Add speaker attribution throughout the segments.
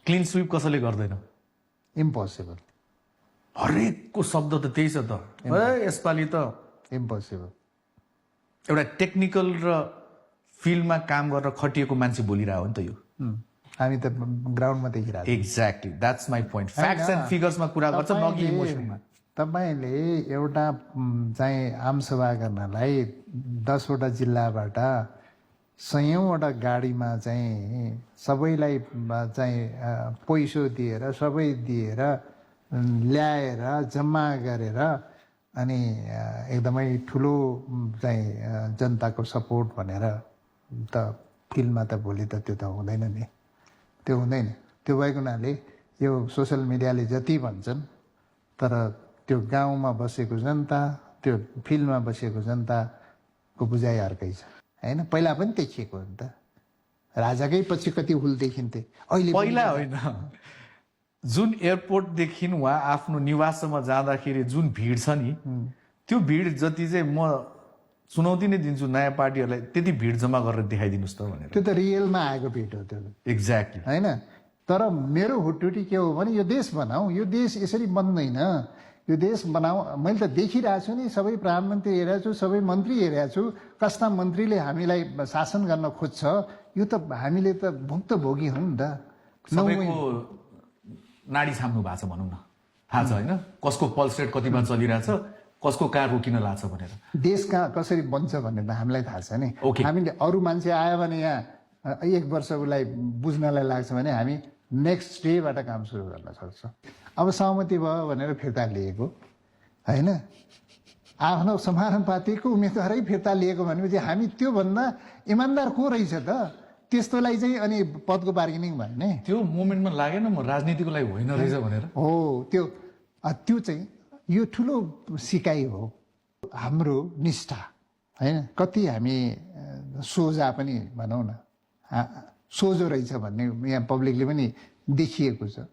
Speaker 1: Clean sweep कसैले गर्दैन,
Speaker 2: impossible,
Speaker 1: हरेकको शब्द त त्यही छ त। यसपालि त
Speaker 2: इम्पोसिबल।
Speaker 1: एउटा टेक्निकल र फिल्डमा काम गरेर खटिएको मान्छे बोलिरहेको हो नि त यो।
Speaker 2: हामी त ग्राउन्डमा देखिरहेको छौँ।
Speaker 1: Exactly, that's my point. Facts and फिगर्समा कुरा गर्छ, नकि इमोसनमा।
Speaker 2: तपाईँले एउटा चाहिँ आमसभा गर्नलाई 10वटा जिल्लाबाट 100वटा गाडीमा चाहिँ सबैलाई चाहिँ पैसो दिएर सबै दिएर ल्याएर जम्मा गरेर अनि एकदमै ठुलो चाहिँ जनताको सपोर्ट भनेर त फिल्डमा त भोलि त त्यो त हुँदैन नि, त्यो हुँदैन। त्यो भएको हुनाले यो सोसियल मिडियाले जति भन्छन् तर त्यो गाउँमा बसेको जनता, त्यो फिल्डमा बसेको जनताको बुझाइ अर्कै छ होइन। पहिला पनि देखिएको हो नि त, राजाकै पछि कति हुल देखिन्थे, अहिले
Speaker 1: पहिला होइन। जुन एयरपोर्टदेखि उहाँ आफ्नो निवाससम्म जाँदाखेरि जुन भिड छ नि, त्यो भिड जति चाहिँ म चुनौती नै दिन्छु नयाँ पार्टीहरूलाई, त्यति भिड जम्मा गरेर देखाइदिनुहोस् त भनेर।
Speaker 2: त्यो त रियलमा आएको भिड हो त्यो,
Speaker 1: एक्ज्याक्टली
Speaker 2: होइन। तर मेरो हुटुटी के हो भने यो देश बनाऊ, यो देश यसरी बन्दैन, यो देश बनाऊ। मैले त देखिरहेको छु नि, सबै प्रधानमन्त्री हेरेको छु, सबै मन्त्री हेरेको छु, कस्ता मन्त्रीले हामीलाई शासन गर्न खोज्छ। यो त हामीले त भुक्तभोगी हौँ नि त।
Speaker 1: सबैको नाडी छाम्नु भएको छ भनौँ न, थाहा छ होइन, कसको पल्स रेट कतिमा चलिरहेछ, कसको कहाँ रोकिन लाग्छ भनेर।
Speaker 2: देश कहाँ कसरी बन्छ भन्ने त हामीलाई थाहा छ नि।
Speaker 1: Okay.
Speaker 2: हामीले अरू मान्छे आयो भने यहाँ 1 वर्ष उसलाई बुझ्नलाई लाग्छ भने हामी नेक्स्ट डेबाट काम सुरु गर्न सक्छौँ। अब सहमति भयो भनेर फिर्ता लिएको होइन, आफ्नो समानुपातिको उम्मेदवारै फिर्ता लिएको भनेपछि हामी त्योभन्दा इमान्दार को रहेछ त? त्यस्तोलाई चाहिँ अनि पदको बार्गेनिङ भन्ने
Speaker 1: त्यो मोमेन्टमा लागेन म राजनीतिको लागि होइन रहेछ भनेर।
Speaker 2: हो त्यो चाहिँ यो ठुलो सिकाइ हो हाम्रो निष्ठा होइन। कति हामी सोझा पनि भनौँ न, सोझो रहेछ भन्ने यहाँ पब्लिकले पनि देखिएको छ।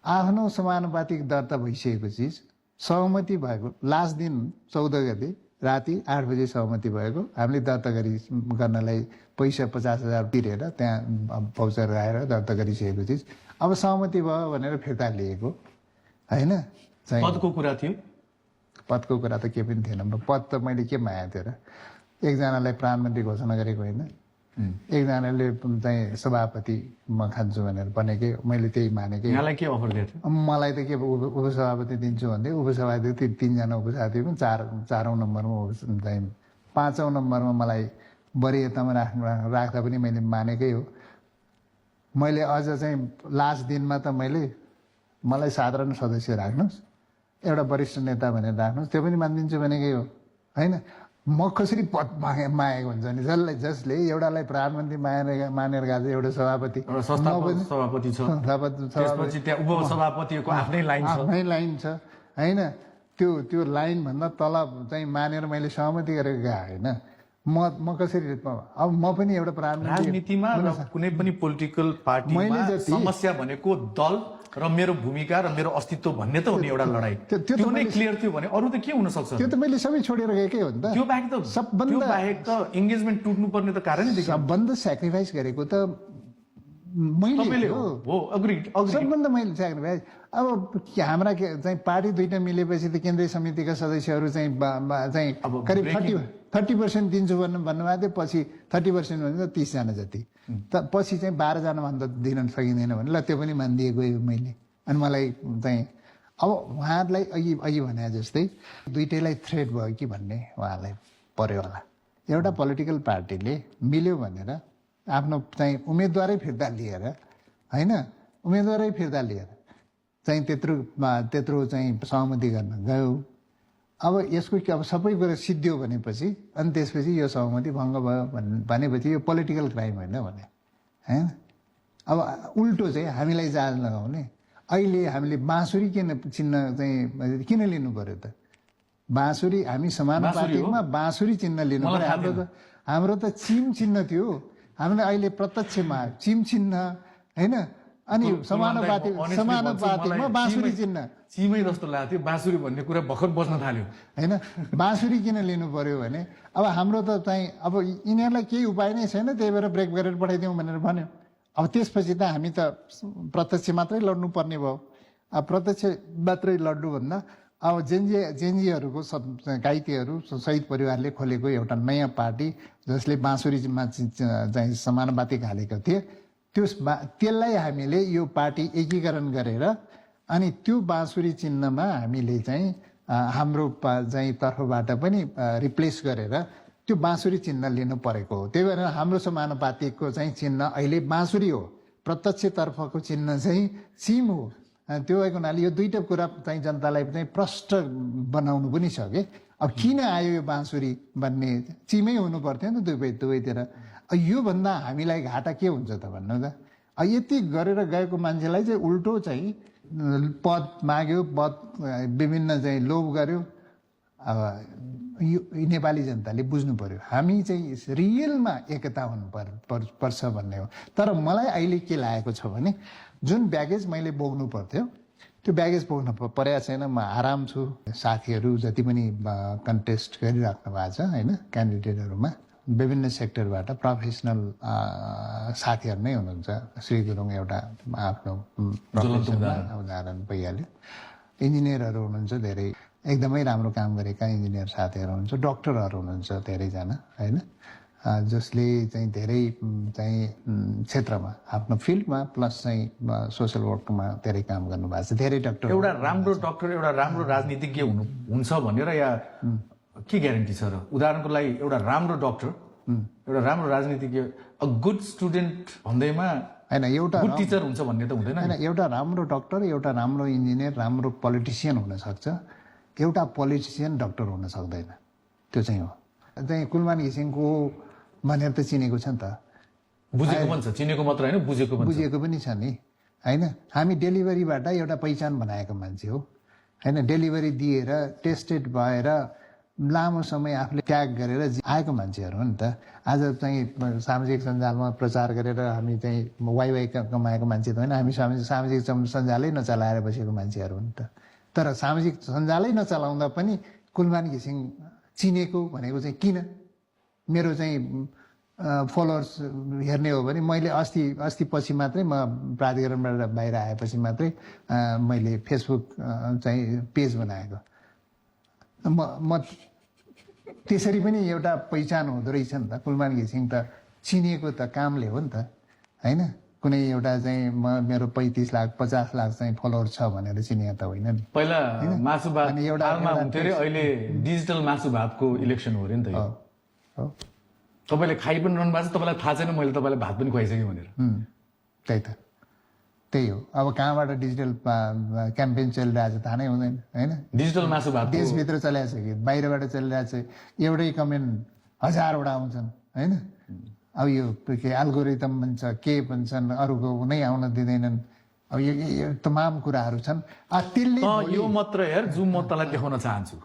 Speaker 2: आफ्नो समानुपातिक दर्ता भइसकेको चिज सहमति भएको लास्ट दिन 14 गते राति 8 बजे सहमति भएको, हामीले दर्ता गर्नलाई पैसा 50,000 तिरेर त्यहाँ पाउचर आएर दर्ता गरिसकेको चिज अब सहमति भयो भनेर फिर्ता लिएको होइन।
Speaker 1: पदको कुरा थियो,
Speaker 2: पदको कुरा त के पनि थिएन। पद त मैले के माया थियो र, एकजनालाई प्रधानमन्त्री घोषणा गरेको होइन, एकजनाले चाहिँ सभापति म खान्छु भनेर भनेकै, मैले त्यही मानेकै।
Speaker 1: यहाँलाई के अफर दिएको थियो?
Speaker 2: मलाई त के उपसभापति दिन्छु भन्दै, उपसभापति 3 जना उपसभापति पनि 4औं नम्बरमा चाहिँ 5औं नम्बरमा मलाई वरियतामा राख्दा पनि मैले मानेकै हो। मैले अझ चाहिँ लास्ट दिनमा त मलाई साधारण सदस्य राख्नुहोस्, एउटा वरिष्ठ नेता भनेर राख्नुहोस्, त्यो पनि मानिदिन्छु भनेकै हो होइन। म कसरी पद मागेको हुन्छ नि, जसले एउटालाई प्रधानमन्त्री मानेर गएको छ, एउटा सभापति
Speaker 1: सभापति छ, त्यसपछि त्यहाँ उपसभापतिको आफ्नै लाइन
Speaker 2: छ होइन। त्यो लाइन भन्दा तल चाहिँ मानेर मैले सहमति गरेर गएँ होइन। म कसरी, अब म पनि एउटा प्रधानमन्त्री।
Speaker 1: राजनीतिमा कुनै पनि पोलिटिकल पार्टीमा समस्या भनेको दल र मेरो भूमिका र मेरो अस्तित्व भन्ने त हो नि एउटा लडाई। त्यो नै क्लियर थियो भने अरू त के हुन सक्छ?
Speaker 2: त्यो त मैले सबै छोडेर गएकै हो नि त।
Speaker 1: त्यो बाहेक त इन्गेजमेन्ट टुट्नुपर्ने त कारणै देखियो।
Speaker 2: सबभन्दा सेक्रिफाइस गरेको त मैले हो, सबभन्दा मैले सेक्रिफाइस। अब हाम्रा चाहिँ पार्टी 2टा मिलेपछि त केन्द्रीय समितिका सदस्यहरू चाहिँ करिब 30% दिन्छु भन्नुभएको थियो। पछि 30% भने त 30 जना जति, पछि चाहिँ 12 जना भन्दा दिन सकिँदैन भने ल त्यो पनि मानिदिएको मैले। अनि मलाई चाहिँ अब उहाँहरूलाई अघि भने जस्तै दुइटैलाई थ्रेट भयो कि भन्ने उहाँलाई पर्यो होला। एउटा पोलिटिकल पार्टीले मिल्यो भनेर आफ्नो चाहिँ उम्मेदवारै फिर्ता लिएर होइन, उम्मेदवारै फिर्ता लिएर चाहिँ त्यत्रो चाहिँ सहमति गर्न गयो। अब यसको अब सबै कुरा सिद्धियो भनेपछि अनि त्यसपछि यो सहमति भङ्ग भयो भनेपछि यो पोलिटिकल क्राइम होइन भने होइन। अब उल्टो चाहिँ हामीलाई जाज लगाउने, अहिले हामीले बाँसुरी चिन्ह चाहिँ किन लिनु पर्यो त? बाँसुरी हामी समानुपातिकमा बाँसुरी चिन्ह लिनु पर्यो। हाम्रो त चिम चिन्ह थियो, हामीले अहिले प्रत्यक्षमा चिम चिन्ह होइन। अनि समानुपातिकमा बाँसुरी चिन्ह
Speaker 1: चिमै जस्तो लाग्थ्यो, बाँसुरी भन्ने कुरा भर्खर बज्न थाल्यो
Speaker 2: होइन। बाँसुरी किन लिनु पर्यो भने अब हाम्रो त चाहिँ अब यिनीहरूलाई केही उपाय नै छैन, त्यही भएर ब्रेक गरेर पठाइदिउँ भनेर भन्यो। अब त्यसपछि त हामी त प्रत्यक्ष मात्रै लड्नु पर्ने भयो। अब प्रत्यक्ष मात्रै लड्नुभन्दा अब जेन्जीहरूको घाइतेहरू शहीद परिवारले खोलेको एउटा नयाँ पार्टी जसले बाँसुरीमा चाहिँ समानुपातिक हालेको थिए, त्यसलाई हामीले यो पार्टी एकीकरण गरेर अनि त्यो बाँसुरी चिन्हमा हामीले चाहिँ हाम्रो चाहिँ तर्फबाट पनि रिप्लेस गरेर त्यो बाँसुरी चिन्ह लिनु परेको हो। त्यही भएर हाम्रो समानुपातिकको चाहिँ चिन्ह अहिले बाँसुरी हो, प्रत्यक्षतर्फको चिन्ह चाहिँ सिम हो। त्यो भएको हुनाले यो दुईटा कुरा चाहिँ जनतालाई चाहिँ प्रष्ट बनाउनु पनि छ कि अब किन आयो यो बाँसुरी भन्ने, चिमै हुनु पर्थ्यो नि त दुवैतिर। योभन्दा हामीलाई घाटा के हुन्छ त भन्नु त। यति गरेर गएको मान्छेलाई चाहिँ उल्टो चाहिँ पद माग्यो, पद विभिन्न चाहिँ लोभ गर्यो। अब यो नेपाली जनताले बुझ्नु पर्यो हामी चाहिँ रियलमा एकता हुनु पर्छ भन्ने हो। तर मलाई अहिले के लागेको छ भने जुन ब्यागेज मैले बोक्नु पर्थ्यो त्यो ब्यागेज बोक्नु परेको छैन। म आराम छु। साथीहरू जति पनि कन्टेस्ट गरिराख्नु भएको छ होइन, क्यान्डिडेटहरूमा विभिन्न सेक्टरबाट प्रोफेसनल साथीहरू नै हुनुहुन्छ। श्री गुरुङ एउटा आफ्नो उदाहरण भइहाल्यो। इन्जिनियरहरू हुनुहुन्छ, धेरै एकदमै राम्रो काम गरेका इन्जिनियर साथीहरू हुनुहुन्छ। डक्टरहरू हुनुहुन्छ धेरैजना होइन, जसले चाहिँ धेरै चाहिँ क्षेत्रमा आफ्नो फिल्डमा प्लस चाहिँ सोसल वर्कमा धेरै काम गर्नुभएको छ। धेरै डक्टर,
Speaker 1: एउटा राम्रो डक्टर एउटा राम्रो राजनीतिज्ञ हुन्छ भनेर या के ग्यारेन्टी छ र? उदाहरणको लागि एउटा राम्रो डक्टर एउटा राम्रो राजनीतिज्ञ अ गुड स्टुडेन्ट भन्दैमा
Speaker 2: होइन एउटा
Speaker 1: गुड टिचर हुन्छ भन्ने त हुँदैन
Speaker 2: होइन। एउटा राम्रो डक्टर, एउटा राम्रो इन्जिनियर, राम्रो पोलिटिसियन हुनसक्छ, एउटा पोलिटिसियन डक्टर हुन सक्दैन। त्यो चाहिँ हो। चाहिँ कुलमान घिसिङको भनेर त चिनेको छ नि त,
Speaker 1: बुझेको पनि छ, चिनेको मात्र होइन बुझेको
Speaker 2: पनि छ नि होइन। हामी डेलिभरीबाट एउटा पहिचान बनाएको मान्छे हो होइन। डेलिभरी दिएर टेस्टेड भएर लामो समय आफूले त्याग गरेर आएको मान्छेहरू हो नि त। आज चाहिँ सामाजिक सञ्जालमा प्रचार गरेर हामी चाहिँ वाइवाई कमाएको मान्छे त होइन, हामी सामाजिक सञ्जालै नचलाएर बसेको मान्छेहरू हो नि त। तर सामाजिक सञ्जालै नचलाउँदा पनि कुलमान घिसिङ चिनेको भनेको चाहिँ किन? मेरो चाहिँ फलोवर्स हेर्ने हो भने मैले अस्ति पछि मात्रै म प्राधिकरणबाट बाहिर आएपछि मात्रै मैले फेसबुक चाहिँ पेज बनाएको। म त्यसरी पनि एउटा पहिचान हुँदो रहेछ नि त। कुलमान घिसिङ त चिनिएको त कामले हो नि त होइन। कुनै एउटा चाहिँ मेरो 35 लाख 50 लाख चाहिँ फलोवर छ भनेर चिनिएको त होइन नि।
Speaker 1: पहिला मासु भात हालमा हुन्थ्यो रे, अहिले डिजिटल मासु भातको इलेक्सन हो रे नि त यो। तपाईँले खाइ पनि रहनु भएको छ, तपाईँलाई थाहा छैन मैले तपाईँलाई भात पनि खुवाइसकेँ भनेर।
Speaker 2: त्यही हो। अब कहाँबाट डिजिटल क्याम्पेन चलिरहेको छ थाहा नै हुँदैन होइन।
Speaker 1: डिजिटल मासु भात
Speaker 2: देशभित्र चलिरहेको छ कि बाहिरबाट चलिरहेको छ, एउटै कमेन्ट 1000वटा आउँछन् होइन। अब यो के एल्गोरिदम भन्छ के भन्छन्, अरूको नै आउन दिँदैनन्। अब यो तमाम कुराहरू छन्। त्यसले
Speaker 1: यो मात्र हेर जुन म तँलाई देखाउन चाहन्छु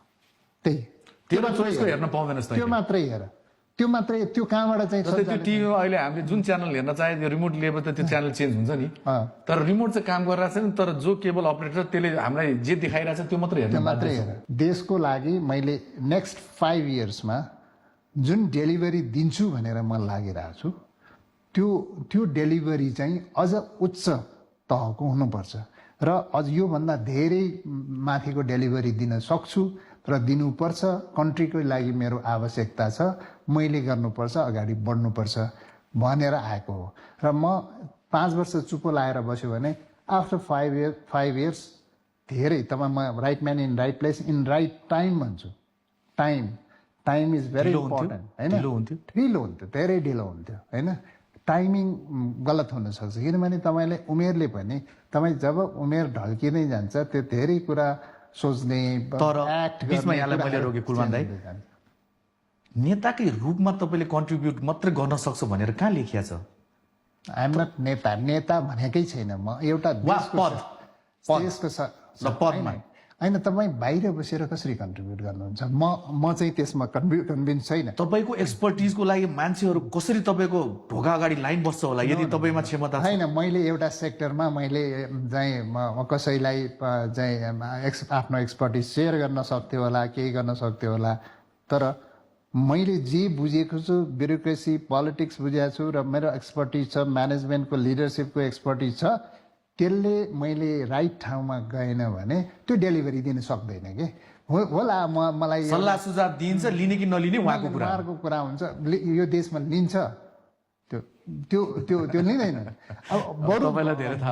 Speaker 2: त्यही
Speaker 1: चोइसको हेर्न पाउँदैनस्।
Speaker 2: त्यो मात्रै हेर, त्यो मात्रै। त्यो कहाँबाट चाहिँ
Speaker 1: त्यो टिभीमा अहिले हामीले जुन च्यानल हेर्न चाहे त्यो रिमोट लिएपछि त्यो च्यानल चेन्ज हुन्छ नि। तर रिमोट चाहिँ काम गरिरहेको छैन। तर जो केबल अपरेटर त्यसले हामीलाई जे देखाइरहेको छ त्यो मात्रै हेर्न।
Speaker 2: देशको लागि मैले नेक्स्ट 5 इयर्समा जुन डेलिभरी दिन्छु भनेर म लागिरहेको छु त्यो डेलिभरी चाहिँ अझ उच्च तहको हुनुपर्छ र अझ योभन्दा धेरै माथिको डेलिभरी दिन सक्छु र दिनुपर्छ। कन्ट्रीको लागि मेरो आवश्यकता छ, मैले गर्नुपर्छ, अगाडि बढ्नुपर्छ भनेर आएको हो। र म 5 वर्ष चुप्पो लाएर बस्यो भने आफ्टर 5 इयर्स धेरै म right man in right place in right time भन्छु। टाइम इज भेरी इम्पोर्टेन्ट होइन। ढिलो हुन्थ्यो, धेरै ढिलो हुन्थ्यो होइन। टाइमिङ गलत हुनसक्छ किनभने तपाईँले उमेरले पनि तपाईँ जब उमेर ढल्किँदै जान्छ त्यो धेरै कुरा सोच्ने
Speaker 1: नेताकै रूपमा तपाईँले कन्ट्रिब्युट मात्रै गर्न सक्छ भनेर कहाँ लेखिया छ?
Speaker 2: आइ एम नट नेता भनेकै छैन म। एउटा होइन, तपाईँ बाहिर बसेर कसरी कन्ट्रिब्युट गर्नुहुन्छ म चाहिँ त्यसमा कन्भिन्स छैन।
Speaker 1: तपाईँको एक्सपर्टिजको लागि मान्छेहरू कसरी तपाईँको ढोका अगाडि लाइन बस्छ होला यदि तपाईँमा क्षमता
Speaker 2: छैन? मैले एउटा सेक्टरमा मैले चाहिँ म कसैलाई चाहिँ आफ्नो एक्सपर्टिज सेयर गर्न सक्थ्यो होला, केही गर्न सक्थ्यो होला, तर मैले जे बुझेको छु ब्युरोक्रेसी पोलिटिक्स बुझेको छु र मेरो एक्सपर्टिज छ म्यानेजमेन्टको लिडरसिपको एक्सपर्टिज छ त्यसले मैले राइट ठाउँमा गएन भने त्यो डेलिभरी दिन सक्दैन कि होला मलाई
Speaker 1: सल्लाह सुझाव दिन्छ लिने कि नलिने उहाँको
Speaker 2: कुरा हुन्छ यो देशमा लिन्छ त्यो त्यो त्यो त्यो लिँदैन अब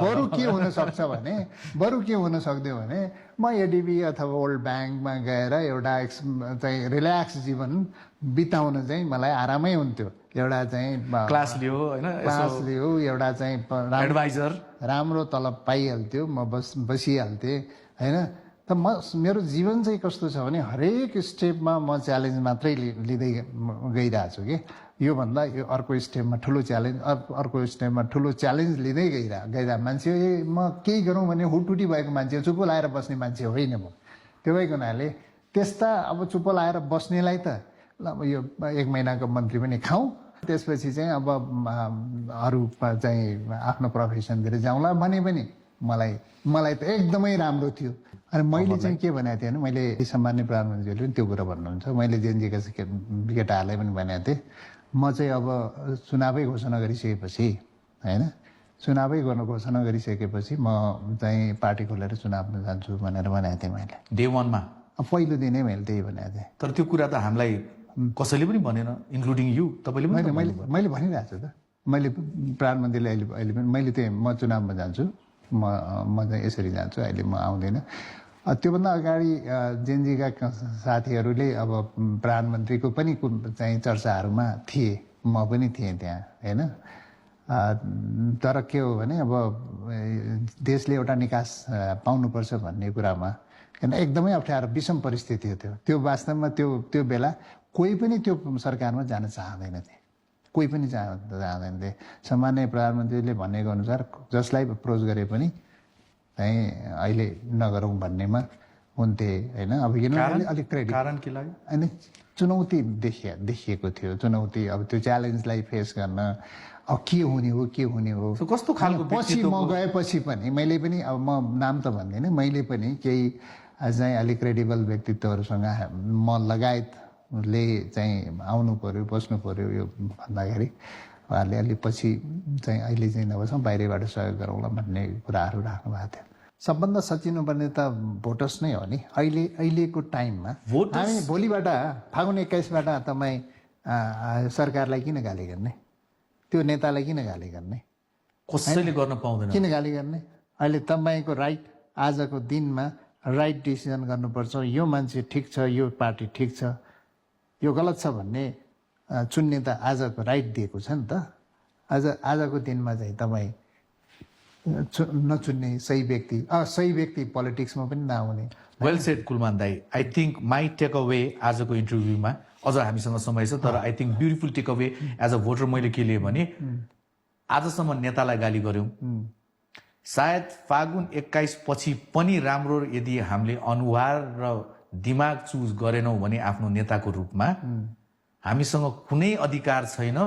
Speaker 2: बरु के हुन सक्छ भने बरु के हुन सक्थ्यो भने म एडिबी अथवा वर्ल्ड ब्याङ्कमा गएर एउटा चाहिँ रिल्याक्स जीवन बिताउन चाहिँ मलाई आरामै हुन्थ्यो एउटा चाहिँ
Speaker 1: क्लास लियो
Speaker 2: एउटा चाहिँ
Speaker 1: एडभाइजर
Speaker 2: राम्रो तलब पाइहाल्थ्यो म बसिहाल्थेँ होइन त मेरो जीवन चाहिँ कस्तो छ भने हरेक स्टेपमा म च्यालेन्ज मात्रै लिँदै गइरहेको छु कि योभन्दा यो अर्को स्टेपमा ठुलो च्यालेन्ज अर्को स्टेपमा ठुलो च्यालेन्ज लिँदै गइरह मान्छे म केही गरौँ भने हुटुटी भएको मान्छे चुप्पो लाएर बस्ने मान्छे होइन म त्यो भएको हुनाले त्यस्ता अब चुप्पो लाएर बस्नेलाई त ल यो 1 महिनाको मन्त्री पनि खाउँ त्यसपछि चाहिँ अब अरू चाहिँ आफ्नो प्रोफेसनतिर जाउँला भने पनि मलाई त एकदमै राम्रो थियो अनि मैले चाहिँ के भनेको थिएँ भने मैले सामान्य प्रधानमन्त्रीले पनि त्यो कुरा भन्नुहुन्छ मैले जेएनजीका केटाहरूलाई पनि भनेको थिएँ म चाहिँ अब चुनावै घोषणा गरिसकेपछि होइन चुनावै घोषणा गरिसकेपछि म चाहिँ पार्टी खोलेर चुनावमा जान्छु भनेर भनेको थिएँ मैले
Speaker 1: डे 1 मा
Speaker 2: पहिलो दिनै मैले त्यही भनेको थिएँ
Speaker 1: तर त्यो कुरा त हामीलाई कसैले पनि भनेन इन्क्लुडिङ यु तपाईँले पनि
Speaker 2: मैले भनिरहेको छु त मैले प्रधानमन्त्रीले अहिले पनि मैले त्यही म चुनावमा जान्छु म चाहिँ यसरी जान्छु अहिले म आउँदैन त्योभन्दा अगाडि जेएनजीका साथीहरूले अब प्रधानमन्त्रीको पनि चाहिँ चर्चाहरूमा थिए म पनि थिएँ त्यहाँ होइन तर के हो भने अब देशले एउटा निकास पाउनुपर्छ भन्ने कुरामा किन एकदमै अप्ठ्यारो विषम परिस्थिति थियो त्यो वास्तवमा त्यो बेला कोही पनि त्यो सरकारमा जान चाहँदैन थिए कोही पनि चाहँदैन थिए सामान्य प्रधानमन्त्रीले भनेको अनुसार जसलाई अप्रोच गरे पनि चाहिँ अहिले नगरौँ भन्नेमा हुन्थे होइन अब अलिक क्रेडिट
Speaker 1: कारण के लाग्यो
Speaker 2: अनि चुनौती देखिएको थियो चुनौती अब त्यो च्यालेन्जलाई फेस गर्न अब के हुने हो
Speaker 1: कस्तो खालको
Speaker 2: पछि म गएपछि पनि मैले पनि अब म नाम त भन्दिनँ मैले पनि केही चाहिँ अलिक क्रेडिबल व्यक्तित्वहरूसँग म लगायतले चाहिँ आउनु पर्यो बस्नु पर्यो यो भन्दाखेरि उहाँहरूले अलिक पछि चाहिँ अहिले चाहिँ नबसौँ बाहिरबाट सहयोग गरौँला भन्ने कुराहरू राख्नु भएको थियो सबभन्दा सचिनुपर्ने त भोटर्स नै हो नि अहिलेको टाइममा हामी भोलिबाट फागुन 21बाट तपाईँ सरकारलाई किन गाली गर्ने त्यो नेतालाई किन गाली गर्ने
Speaker 1: कसैले गर्न पाउँदैन
Speaker 2: किन गाली गर्ने अहिले तपाईँको राइट आजको दिनमा राइट डिसिजन गर्नुपर्छ यो मान्छे ठिक छ यो पार्टी ठिक छ यो गलत छ भन्ने चुन्ने त आजको राइट दिएको छ नि त आजको दिनमा चाहिँ तपाईँ नचुन्ने सही व्यक्ति पोलिटिक्समा पनि नआउने
Speaker 1: वेल सेड कुलमान दाई I think my takeaway आजको इन्टरभ्यूमा अझ हामीसँग समय छ तर I think beautiful takeaway as a voter मैले के लिएँ भने आजसम्म नेतालाई गाली गर्यौँ सायद फागुन 21 पछि पनि राम्रो यदि हामीले अनुहार र दिमाग चुज गरेनौँ भने आफ्नो नेताको रूपमा हामीसँग कुनै अधिकार छैन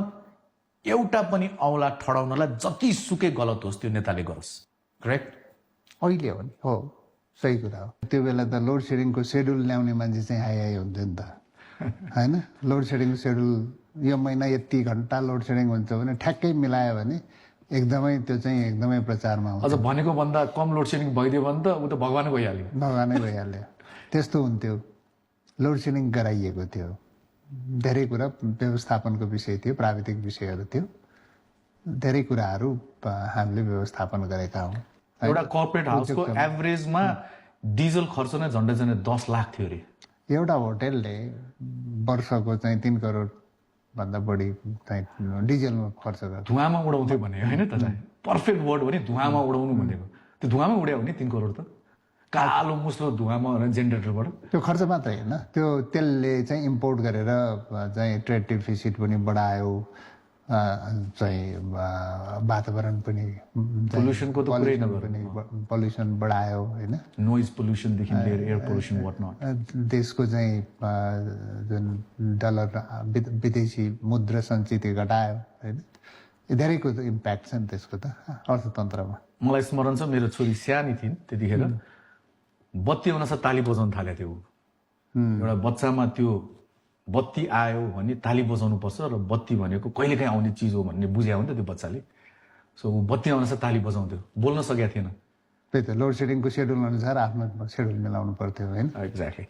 Speaker 1: एउटा पनि औँला ठडाउनलाई जति सुकै गलत होस् त्यो नेताले गरोस् करेक्ट
Speaker 2: अहिले हो नि हो सही कुरा हो त्यो बेला त लोड सेडिङको सेड्युल ल्याउने मान्छे चाहिँ आइ हुन्थ्यो नि त होइन लोड सेडिङको सेड्युल यो महिना यति घन्टा लोड सेडिङ हुन्छ भने ठ्याक्कै मिलायो भने एकदमै त्यो चाहिँ एकदमै प्रचारमा
Speaker 1: अझ भनेको भन्दा कम लोड सेडिङ भइदियो भने त ऊ त भगवानै
Speaker 2: भइहाल्यो त्यस्तो हुन्थ्यो लोड सेडिङ गराइएको थियो धेरै कुरा व्यवस्थापनको विषय थियो प्राविधिक विषयहरू थियो धेरै कुराहरू हामीले व्यवस्थापन गरेका हौँ
Speaker 1: एउटा कर्पोरेट हाउसको एभरेजमा डिजल खर्च नै झन्डै 10 लाख थियो अरे
Speaker 2: एउटा होटेलले वर्षको चाहिँ 3 करोड भन्दा बढी चाहिँ डिजलमा खर्च गर्छ
Speaker 1: धुवामा उडाउँथ्यो भने होइन त पर्फेक्ट वर्ड हो नि धुवामा उडाउनु भनेको त्यो धुवामा उड्यो भने 3 करोड त कालो मुस्लो धुवामा जेनेरेटरबाट
Speaker 2: त्यो खर्च मात्रै होइन त्यो तेलले चाहिँ इम्पोर्ट गरेर चाहिँ ट्रेड डेफिसिट पनि बढायो चाहिँ वातावरण पनि
Speaker 1: पोल्युसनको त कुरै
Speaker 2: पनि पोल्युसन बढायो होइन
Speaker 1: नोइज पोल्युसनदेखि लिएर एयर पोल्युसन वाट नट
Speaker 2: देशको चाहिँ जुन डलर विदेशी मुद्रा सञ्चित घटायो होइन धेरैको त इम्प्याक्ट छ नि त्यसको त अर्थतन्त्रमा
Speaker 1: मलाई स्मरण छ मेरो छोरी सानी थिइन् त्यतिखेर बत्ती आउन ताली बजाउन थालेको थियो एउटा बच्चामा त्यो बत्ती आयो भने ताली बजाउनुपर्छ र बत्ती भनेको कहिलेकाहीँ आउने चिज हो भन्ने बुझ्या हो नि त त्यो बच्चाले। सो बत्ती आउन चाहिँ ताली बजाउँथ्यो, बोल्न सकेका थिएन।
Speaker 2: त्यही त लोड सेडिङको सेड्युल अनुसार आफ्नो सेड्युल मिलाउनु पर्थ्यो होइन।
Speaker 1: एक्ज्याक्टली।